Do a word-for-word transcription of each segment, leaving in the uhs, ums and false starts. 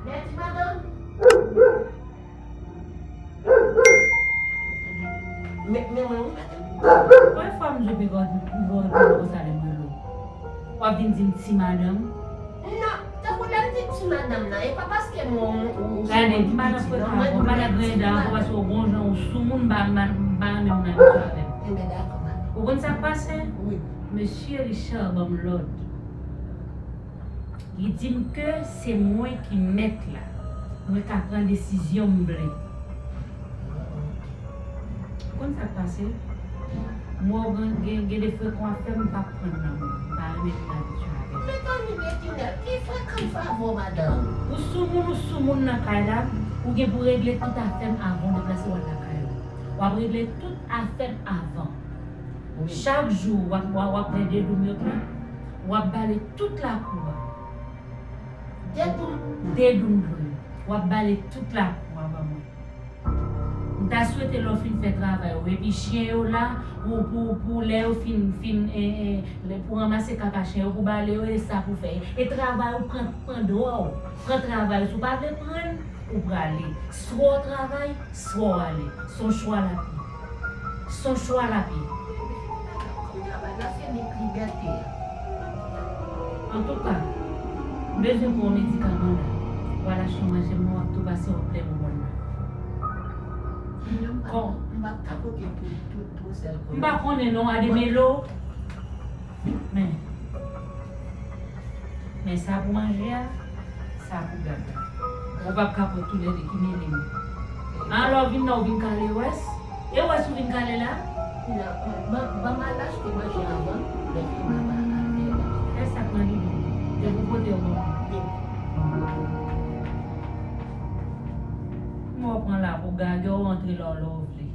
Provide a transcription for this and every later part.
Mèsi, madanm. Men, men mwen, wi, madanm. Konbyen fwa m di w pi gwo, pi gwo, pi gwo konsa lè m rele w? W ap vin di m ti madanm? Non, tankou lè m di ti madanm nan, e pa paske mwen, ou, ou sou moun ki piti, non, mwen di w ti madanm. Gade, m pa nan grenda ankò paske w gon jan ou soumoun, m pa, m pa, m pa renmen moun abitye avè m. Enben, dakò, madanm. Ou konn sa k pase? Wi. Mesye Richard ban m lòd. Li di m ke se mwen ki mèt la. Mwen ka pran desizyon m vle. Ou konn sa k pase? M wè w gen, gen, gen de frekan w ap fè m, m p ap pran nan men w. M pa renmen moun abitye avè m. Men Tony Betinèl, ki frekan m favè w, madanm? Ou soumoun, ou soumoun nan kay la, ou gen pou regle tout afè m avan w deplase w al lakay ou. W ap regle tout afè m avan. Wi. Chak jou, w ap, w ap, w ap pran de doum yo pran, w ap bale tout lakou a. De doum? De doum dlo yo. W ap bale tout lakou a ban mwen. M ta swete lè w fin fè travay ou, epi chen yo la, pou, pou, pou lè yo fin, fin, eh, eh, lè, pou ranmase kaka chen yo, pou bale yo, e sa pou fè. E travay ou pran, pran dwa w. Pran travay ou, si w pa vle pran l, ou prale. Swa w travay, swa w ale. Se yon chwa l ap ye. Se yon chwa l ap ye. Kòm travay la se limit libète a. Antouka, m bezwen pran yon medikaman la. W al achte yon manje, mwen w ap tou pase w ap plè pou mòn nan. Kòm m p ap ka pote pou tout twò sèl. M pa konnen non, a demelo. Men, men sa pou manje a, sa pou gad la. Ou p ap ka pran toulède ki mele m. Alò, vin la, ou vin kale wès. E wès ou vin kale la? Non, ban, ban m al achte manje avan, lè fini m ap al fè la. Fè sa k nan lide w. Depi w pote yo ban mwen. Mwen w pran la pou gade, ou rantre la w lè w vle.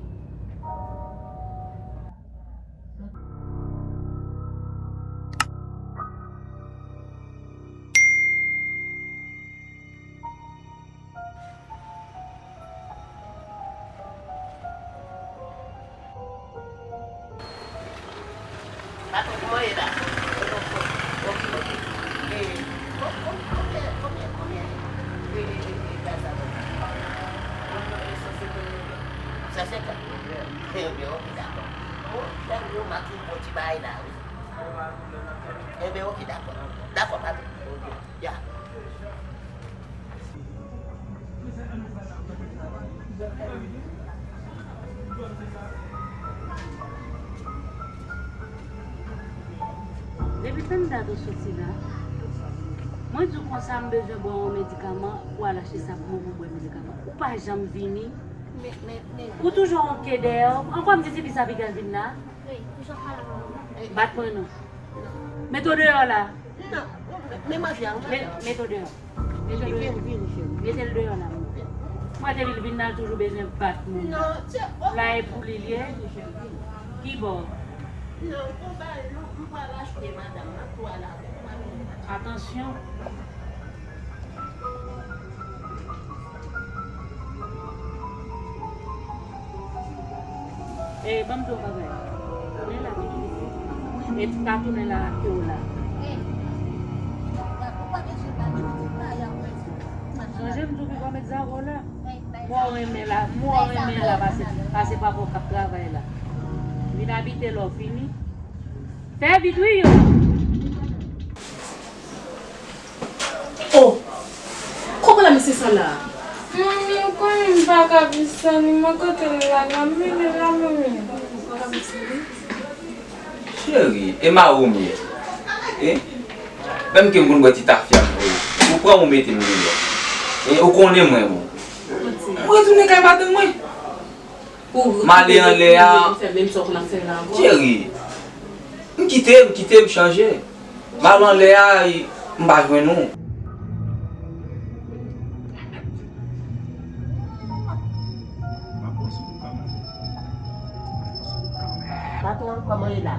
Patwon, kòman ye la? Ok, ok. E, kon-, kon-, konbyen, konbyen, konbyen? E, e, e, e, gaz la, non? San senkant. San senkant? Ebyen, ok, dakò. Bon, fè m yon mak yon bon ti bagay la, wi. Ebyen, ok, dakò. Dakò, patwon. Ok. Ya. Depi tann dat ou soti la, mwen di w konsa m bezwen ba w yon medikaman, ou al achte sa pou mwen pou m bwè medikaman. Ou pa janm vini. Ou toujou ronke dèyè w. Ankò m di tifi sa piga l vin la. Bat mwen non. Mete w deyò la. Non, men manje a, manje a. Mete w deyò. Mete l deyò. Vini, vini, cheri. Mete l deyò la. Mwen te di l vin nan toujou bezwen bat moun. Non, se, la e pou li l ye. Vini, cheri, vini. Ki bò? Non, pou bay, non, m pral achte madanm nan pou al avè l. Atansyon. E, ban m di w yon bagay. Tounen la tou, tou, tou. E tou ka tounen la ak yo la. Sonje m di w pi gwo met zago la. Mwen renmen la, mwen renmen la pase, pase papa w k ap travay la. Vin abite lè w fini. Fè vit wi yo. Oh! Kòman la mesye sa la? Manmi, ou konnen m pa ka viv san li, mwen kote l la, la, m rele la, manmi. Cheri, e mari w m ye. E? Menm ke m konn bwè ti tafya m vre. Ou pran ou mete m deyò. E ou konnen mwen bon. Mwen retounen kay madanm mwen. M ale anlè a. Cheri, m kite, m kite, m chanje. M al anlè a, m pa jwenn ou. Patwon, kòman ye la?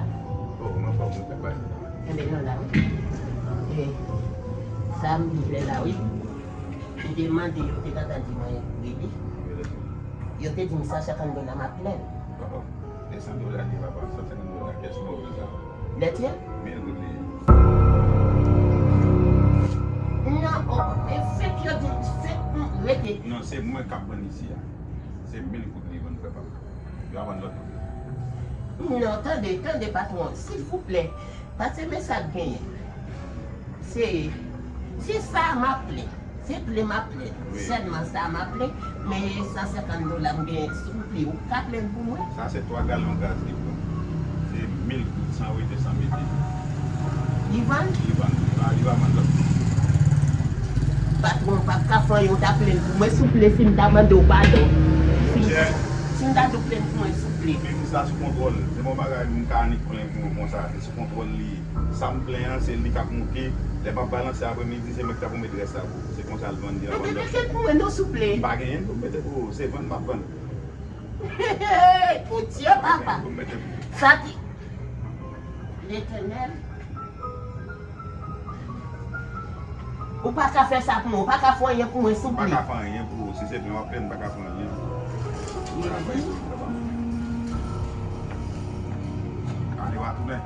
Enben, nou la, wi. E, sa m vle la, wi. M te mande yo, te gentan di mwen, Bibi. Yo te di m san senkant dola m ap plen l. Oh, oh. E san dola ki papa, san senkant dola, kiyès mwen vle sa? Lètye? Mil goud li ye. Non, oh, oh, men fèk yo di, Non, se mwen k ap vann isi a. Se mil goud li vann, frè pa m. Yo a vann lòt moun. Non, tande, tande, patwon, silvouplè. Pase mesaj genyen. Se, se sa m ap plen. Se plen m ap plen. Wi. Sèlman sa m ap plen. Men san senkant dola m genyen sou pli. Ou ka plen pou mwen? Sa se twa galon gaz li pran. Se mil goud san rete san mete. Li vann? Li vann. Li va, li va vann lòt moun. Patwon, ou p ap ka fè anyen, ou ta plen pou mwen, souple, si m ta mande w padon. Si, si m ta di w plen pou mwen, souple. Biznis la sou kontwòl. Se bon bagay, m ka annik plen pou mwen konsa. Se sou kontwòl li ye. Sa m plen an, se li k ap moute. Lè m ap balanse apremidi, se mwen ki ta pou met rès la pou ou. Se konsa l vann, li vann lòt. Mete kèk pou mwen non, souple. M pa gen anyen pou m mete pou ou. Se vann m ap vann. Bondye, papa. Pou m mete pou ou. Sa ki Letènèl. Ou pa ka fè sa pou mwen, ou pa ka fè anyen pou mwen, souple. M pa ka fè anyen pou ou, si se plen w ap plen, m pa ka fè anyen. M pa ka fè anyen pou ou, papa. Ale, w a tounen.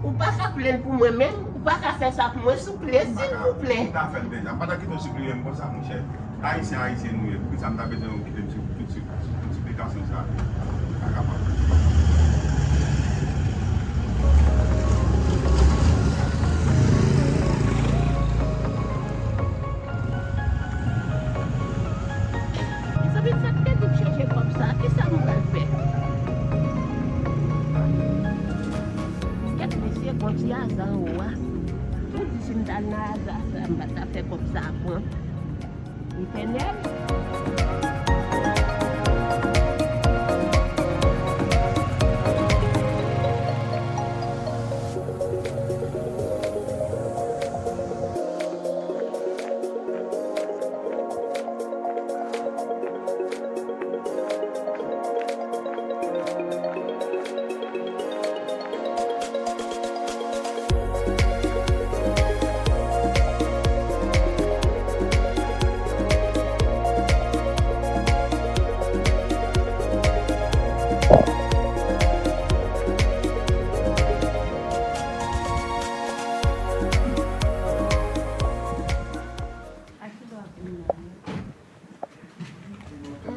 Ou pa ka plenn pou mwen menm, ou pa ka fè sa pou mwen, souple, silvouplè. M pa ka, m ta fè l deja. M pa ta kite w sipliye m konsa, monchè. Ayisyen, Ayisyen nou ye. Poukisa m ta bezwen w kite m sou tout sip-, tout siplikasyon sa a? Pa kapab. Mezanmi, sa k te di m chèche kòb sa a, kisa m pral fè? Kèt mesye, konn ti aza anwo a. Ou di si m t al nan aza sa, m pa t ap fè kòb sa a pran. Letènèl.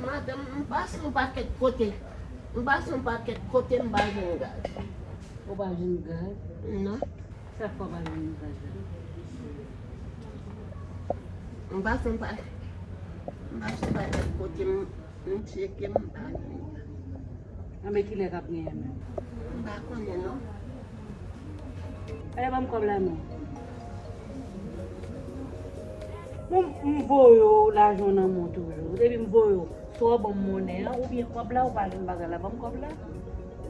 Madanm, m pase yon pakèt kote. M pase yon pakèt kote, m pa jwenn gaz. Ou pa jwenn gaz? Non. Sa k fè w pa jwenn gaz la? M pase yon pa-, m pase yon pakèt kote, m, m tcheke, m pa jwenn gaz. Anben, kilè k ap genyen menm? M pa konnen, non. Ale, ban m kòb la non. Bon, m voye w lajan w nan men w toujou. Depi m voye w, swa w ban m monnen an, oubyen kòb la, ou pa jwenn bagay la, ban m kòb la.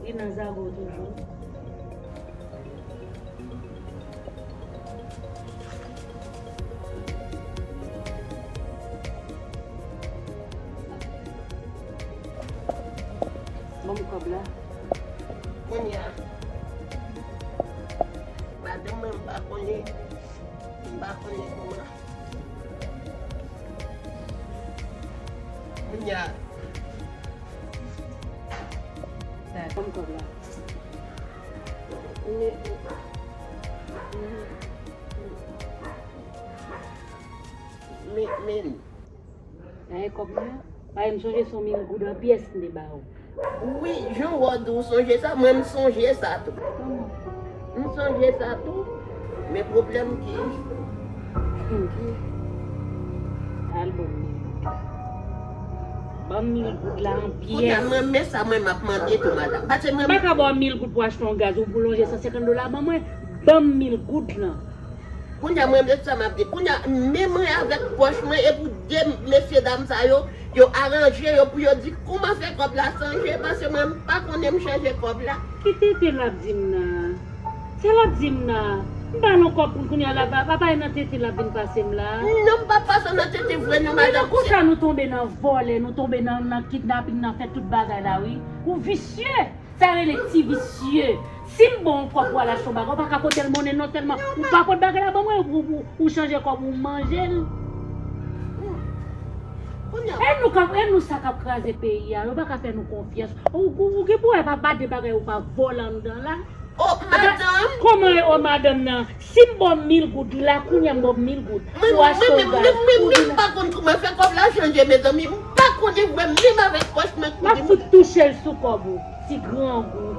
Li nan zago w toujou. Ban m kòb la. Kounye a. Madanm mwen, m pa konnen. M pa konnen kòman. Kounye a. Ban m kòb la. Men, men, men, Gade kòb mwen an. Paske m sonje se yon mil goud an pyès m te ba ou. Wi, jan w di w sonje sa, mwen m sonje sa tou. Kòman? M sonje sa tou. Men pwoblèm ki, ki, al ban m mil goud la. Ban m mil goud la an pyès. Kounye a, mwen, men sa mwen m ap mande tou, madanm. Paske mwen m pa ka ba w mil goud pou achte yon gaz, ou pou lonje san senkant dola ban mwen. Ban m mil goud lan. Kounye a, mwen, men sa m ap di. Kounye a, men mwen avèk pòch mwen, e pou de mesye dam sa yo, yo aranje yo pou yo di kòman fè kòb la chanje, paske mwen, m pa konnen m chanje kòb la. Ki tenten l ap di m nan? Sa l ap di m nan? M ba l yon kòb pou l kounye a la, pa, pa, pa nan tenten l ap vin pase m la. Non, m pa pase w nan tenten vre non, madanm. Men konsa nou tonbe nan vòlè, nou tonbe nan, nan kidnaping, nan fè tout bagay la, wi. Ou visye! Sa rele ti visye. Si m ba w yon kòb pou al achte yon bagay, ou pa ka pote l monnen non sèlman. Ou pa pot bagay la ban mwen, ou, ou, ou chanje kòb ou manje l. E nou k ap, e nou sa k ap kraze peyi a, yo pa ka fè nou konfyans. Ou, ou, ou gen pou wè pa, pa de bagay ou pa vòlè anndan la. O, m Madanm. Kòman e o madanm nan? Si m ba w mil goud la, kounye a m ba w mil goud. Mwen, pou achte yon gaz. Mwen, mwen, mwen, mwen, m pa konn kòman fè kòb la chanje, mezanmi. M pa konn, e vre, menm avèk pòch mwen. M ap fout touche l sou kòb ou, ti grangou.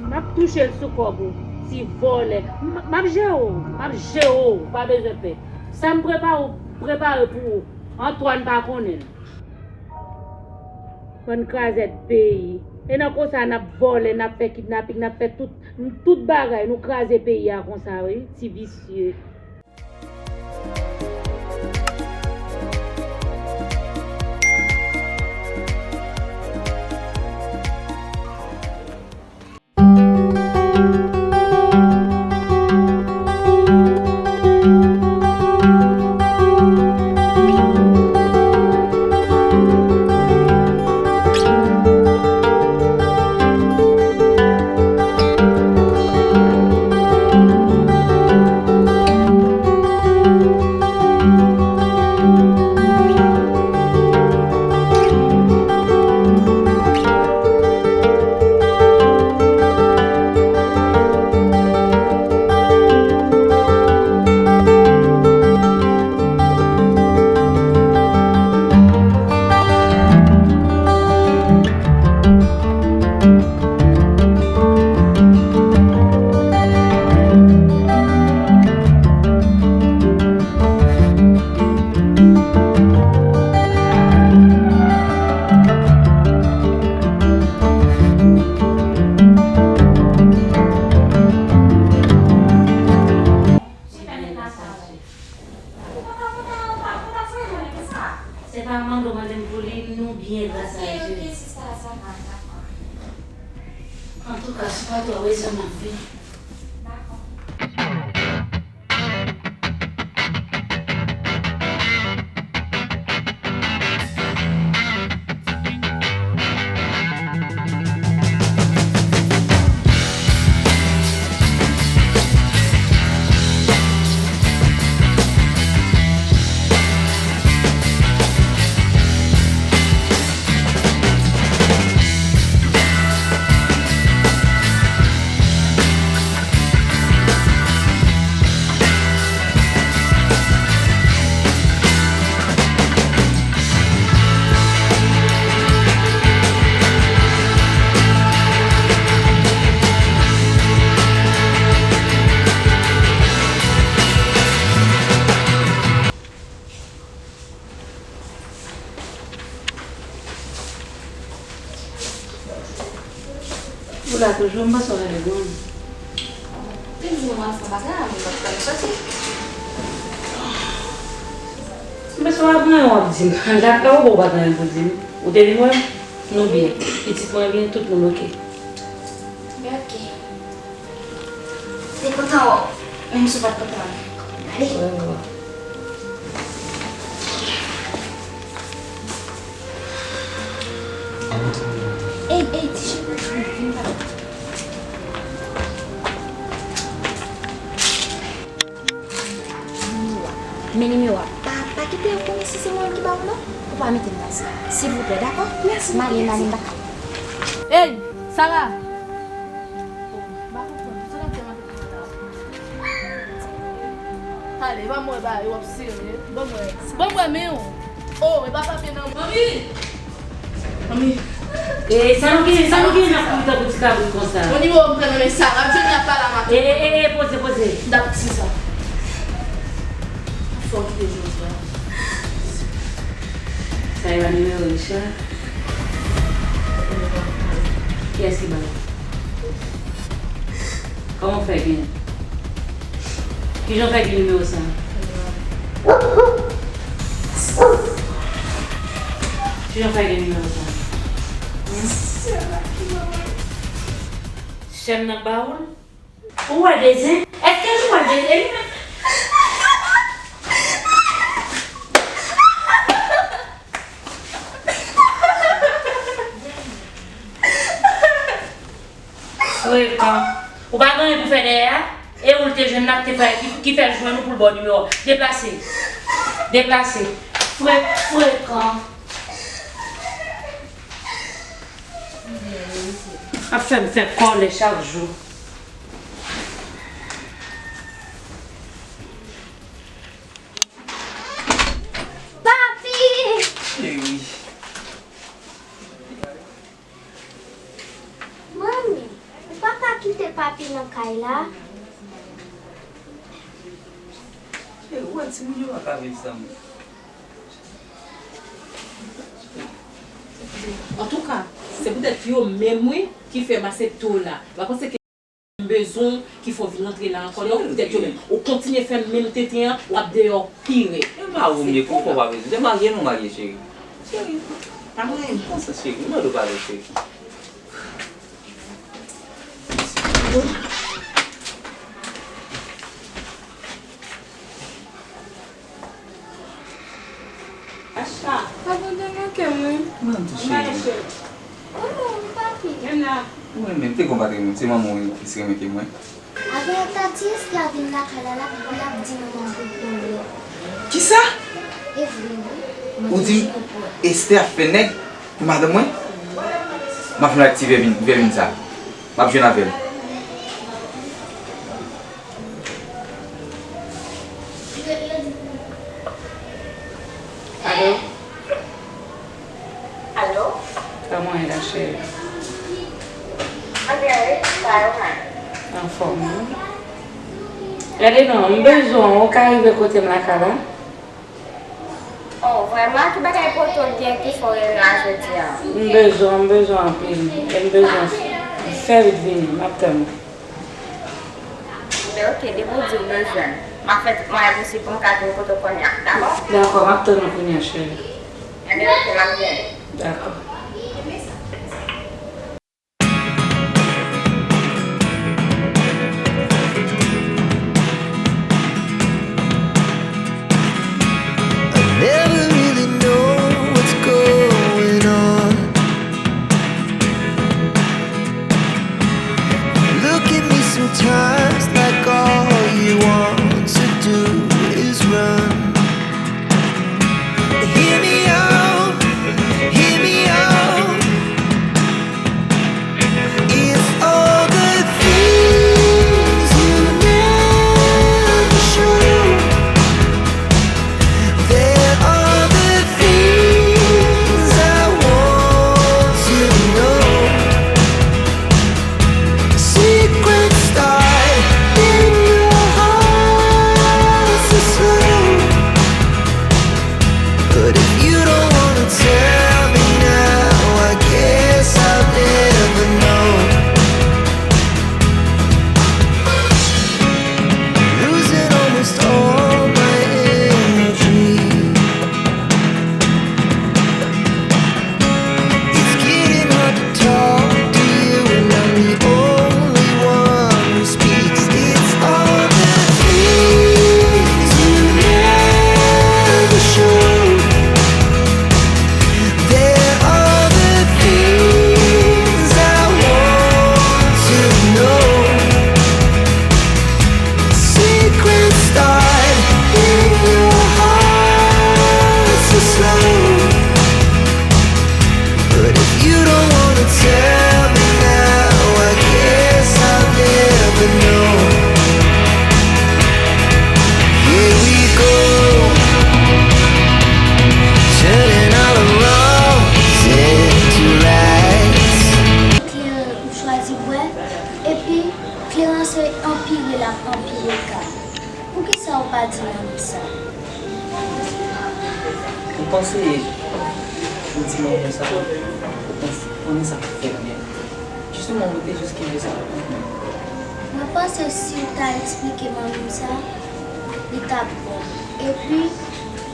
M ap touche l sou kòb ou, ti vòlè. M, m ap jere w, m ap jere w, ou pa bezwen pè. Sa m prepare, prepare pou ou, Antoine pa konnen l. Bann krazèt peyi. E nan konsa n ap vòlè, n ap fè kidnaping, n ap fè tout, tout bagay. Nou kraze peyi a konsa, wi, ti visye. Se pa mande w mande m pou li, nou byen, gras a Dye. Antouka, sou patwa, wè sa m ap fè. Ou la toujou, m panse w rele grann. Te di nou al fè bagay, men m pa t konn soti. M panse w ap gen w ap di m. Dat la ou bon, w pa t gen anyen pou di m. Ou te vin wè m? Nou byen. Pitit mwen byen, tout moun oke. Byen oke. Te kontan wè w, menm si w pa t kontan wè m. Ale. Wè, wè, wè. Ey, ey, ti cheve, vin pa. Nimewo a. Men nimewo a. Pa, pa kite yo konnen si se mwen menm ki ba ou non. Ou pa mete m nan sa. Silvouplè, dakò? Mèsi. M ale, m ale, m pa ka. Ey, Sara! Ale, ban mwen ba yo, w ap serye. Ban mwen, ban mwen men w. Oh, e pa papye nan. Manmi! Manmi! E sa nou gen, sa nou gen nan kouri tankou ti kabrit konsa? Bon, nimewo m pran nan men Sara, Johnny ap pale a maten. E, e, e, e, poze, poze. M t ap di sa. Fò w kite Johnny la. Sa e pa nimewo Richard? Kiyès ki ba w? Kòman w fè gen? Kijan w fè gen nimewo sa? Kijan w fè gen nimewo sa? Hmm? Sè m nan k ba ou l? Ou wè de zen? Èske nou wè de zen? Frekan. Ou pa gen anyen pou fè dèyè a? E ou l te jwenn la k te fè, ki, ki fè l jwenn ou pou l ba w nimewo a? Deplase. Deplase. Fre-, frekan. Ap fè m fè kòlè chak jou. Papi! Cheri. Manmi, ou pa ka kite papi nan kay la? Cheri, ou wè timoun yo pa ka viv san mwen. Antouka, se poutèt yo menm wi ki fè m asepte w la. Ou pa panse ke m bezwen w ki fè w vin antre la ankò non, poutèt yo menm. Ou kontinye fè menm tenten an, w ap deyò pi rèd. E mari w m ye, kòman w pa bezwen? Se marye nou marye, cheri. Cheri. Pa mwen. Kòman sa, cheri? M mande w padon, cheri. Ashla. Abandone kè m wi. Mwen tou cheri. Mwen cheri. Kòman ou papi? Menm la. Mwen menm, te konpatre mwen, se manman w plis renmen ke mwen. Avè tati Esther vin lakay la, l ap, l ap di manman w pou l pran lè. Kisa? E vre wi. Ou di Esther ap fè nèg pou madanm mwen? M ap jwenn ak ti vèvin, vèvin sa. M ap jwenn avè l. Alo? Alo? Kòman w ye la, cheri? Mwen byen, wi. Sa yo menm? Anfòm, wi. Gade non, m bezwen w, ou ka rive kote m lakay la? Oh, vrèman, ki bagay poto byen ki fè w rele la jodi a? M bezwen w, m bezwen w anpil. E m bezwen w fè vit vini, m ap tann ou. Men oke, depi w di w bezwen m, m ap fè tout mwayen posib pou m ka vin kote w kounye a, dakò? Dakò, m ap tann ou kounye a, cheri. Ebyen oke, m ap vini. Dakò. I never really know what's going on. Look at me sometimes like all you want to do is run. Hear me out, hear me out. It's all the things you never show. There are the things I want to know. Secrets start in your heart so slow. But if you don't wanna tell me now, I guess I'll never know. Losing almost all my energy. It's getting hard to talk to you, and I'm the only one who speaks. It's all the things you never show. There are the things I want to know. Secrets start in your heart so slow. But if you don't wanna tell me now, I guess I'll never know. Here we go, turning all the wrongs into rights. Kleren ou chwazi bwè, epi Kleren se anpire l ap anpire ka. Poukisa ou pa di manmi sa? Ou panse ou di manmi sa, ou panse, manmi sa ap fè l byen. Jisteman, ou te jis kenbe sa pou ou menm. Mwen panse si w ta eksplike manmi m sa, li t ap bon. Epi,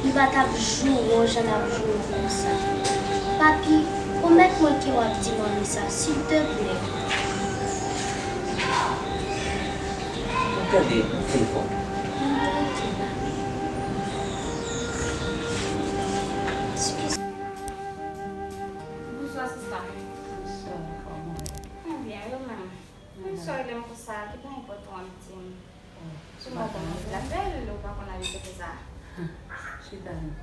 li pa t ap joure w jan l ap joure w konsa. Papi, pwomèt mwen ke w ap di manmi sa, silteplè. Gade, ou fin fò. Bonswa, sista. Bonswa, kòman w ye? Mwen byen, e ou menm? Bonswa, lè m konsa, ki pa enpòtan w ap di m. Sou mwen konn anvi lapèl, ou pa konn abitye fè sa. Chita non.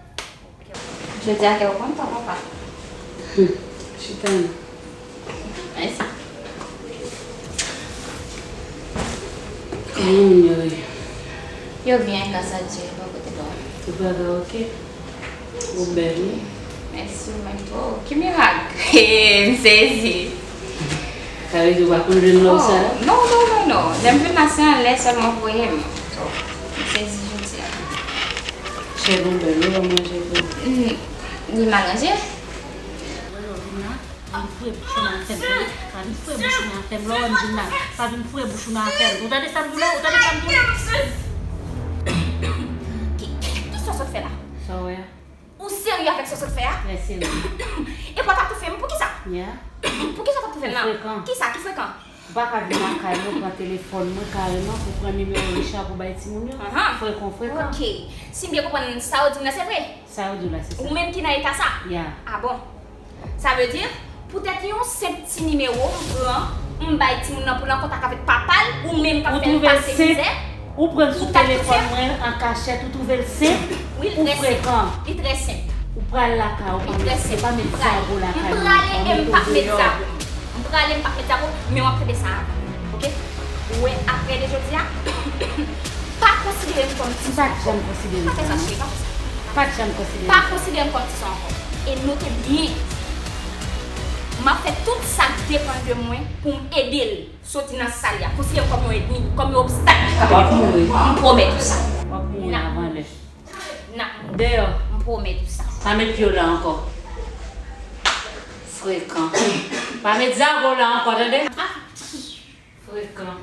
Ok. Jodi a kè w kontan, papa. Chita non. Mèsi. Kijan moun yo ye? Yo byen, gras a Dye, bò kote pa w? Tout bagay oke? Ou bèl, wi. Mèsi, ou menm tou. Ki mirak? M sezi. Sa vle di ou pa konn jwenn lòm sa? Oh, non, non, non, non. Lè m jwenn la, se anlè sèlman voye m. So, m sezi jodi a. Chèn ou bèl, wi, ou manje tou. Mm, li mal ranje? Pa vin foure bouch ou nan afè m, tande? Pa vin foure bouch ou nan afè m. Lè w wè m vin la, pa vin foure bouch ou nan afè m. Ou tande sa m di w la? Ou tande sa m di w la? Ki, ki, ki sa w sot fè la? Sa w wè a? Ou serye avèk sa w sot fè a? Trè serye. Epi w t ap toufe m? Poukisa? Yeah. Poukisa w t ap toufe m nan? Ou frekan. Kisa ki frekan? Ou pa ka vin lakay mwen, pran telefòn mwen kareman pou pran nimewo Richard pou bay timoun yo. Ahan. Frekan, frekan. Ok. Si m byen konprann sa w di m nan, se vre? Sa yo di w la, se sa. Ou menm ki nan eta sa? Ya. Ah bon? Sa vle di, poutèt yon senp ti nimewo m pran, m bay timoun nan pou l an kontak avèk papa l, ou menm k ap fè l pase mizè, ou pran l sou telefòn mwen an kachèt, ou twouve l senp, ou frekan. Wi, li trè senp. Li trè senp. Ou pral lakay ou, pa met, pa met zago lakay mwen ankò, mete w deyò. M prale, m p ap met zago, men w ap tande sa avan, oke? Ou wè, aprè de jodi a, pa konsidere m kòm ti sonko. M pa t janm konsidere w sa, non. Pa t janm konsidere m sa. Pa konsidere m kòm ti sonko. E note byen, m ap fè tout sa k depann de mwen pou m ede l soti nan sa l ye a. Konsidere m kòm yon ènmi, kòm yon obstak ki kanpe devan mwen. W ap mouri. M pwomèt ou sa. W ap mouri avan lè. N ap mouri. Deyò. M pwomèt ou sa. Pa met pye w la ankò. Frekan. Pa met zago la ankò, tande? Frekan.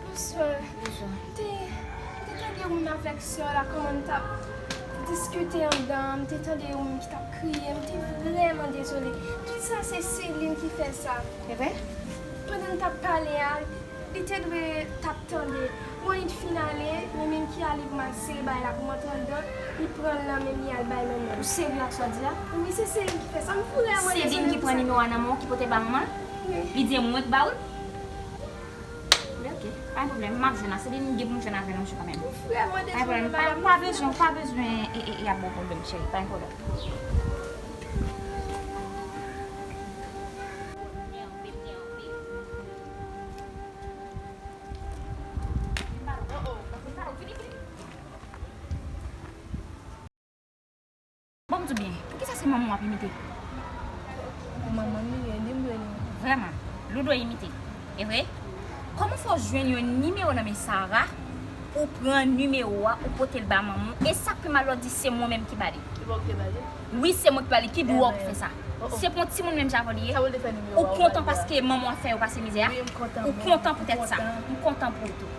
Bonswa. Bonswa. M te, m te tande ou menm avèk sè w la, kòman n t ap diskite anndan an, m te tande ou menm ki t ap kriye, m te vrèman dezole. Tout sa se Celine ki fè sa. Se vre? Pandan n t ap pale a, li te dwe t ap tande. Bon, li t fin ale, li menm ki ale pou m al sere bagay la pou m antre anndan, li pran l nan men m, li al bay manman l. Ou serye ak sa w di a? Wi, se Celine ki fè sa. M vrèman dezole pou sa. Celine ki pran nimewo a nan men w, ki pote ba manman l? Wi. Li di e mwen k ba w l? Wi, ok. Pa gen pwoblèm. M ap jwenn a Celine, m gen pou m jwenn avè l yon jou kanmenm. M vrèman dezole, madam. Pa gen pwoblèm. Pa, pa bezwen, pa bezwen, e, e, e ap ba w pwoblèm, cheri. Pa gen pwoblèm. Bon, m di w byen, poukisa se manman w ap imite? Manman m li ye, li m dwe li. Vrèman, li w dwe imite. E vre? Kòman fè w jwenn yon nimewo nan men Sara, ou pran nimewo a, ou pote l ba manman w, e sa k pi mal la, w di se mwen menm ki ba li. Wi, se mwen ki ba li, ki dwòg fè sa? Se pou yon timoun menm jan avè w li ye? Ou kontan paske manman w ap fè yo pase mizè a? Ou kontan poutèt sa? M kontan pou ou tou.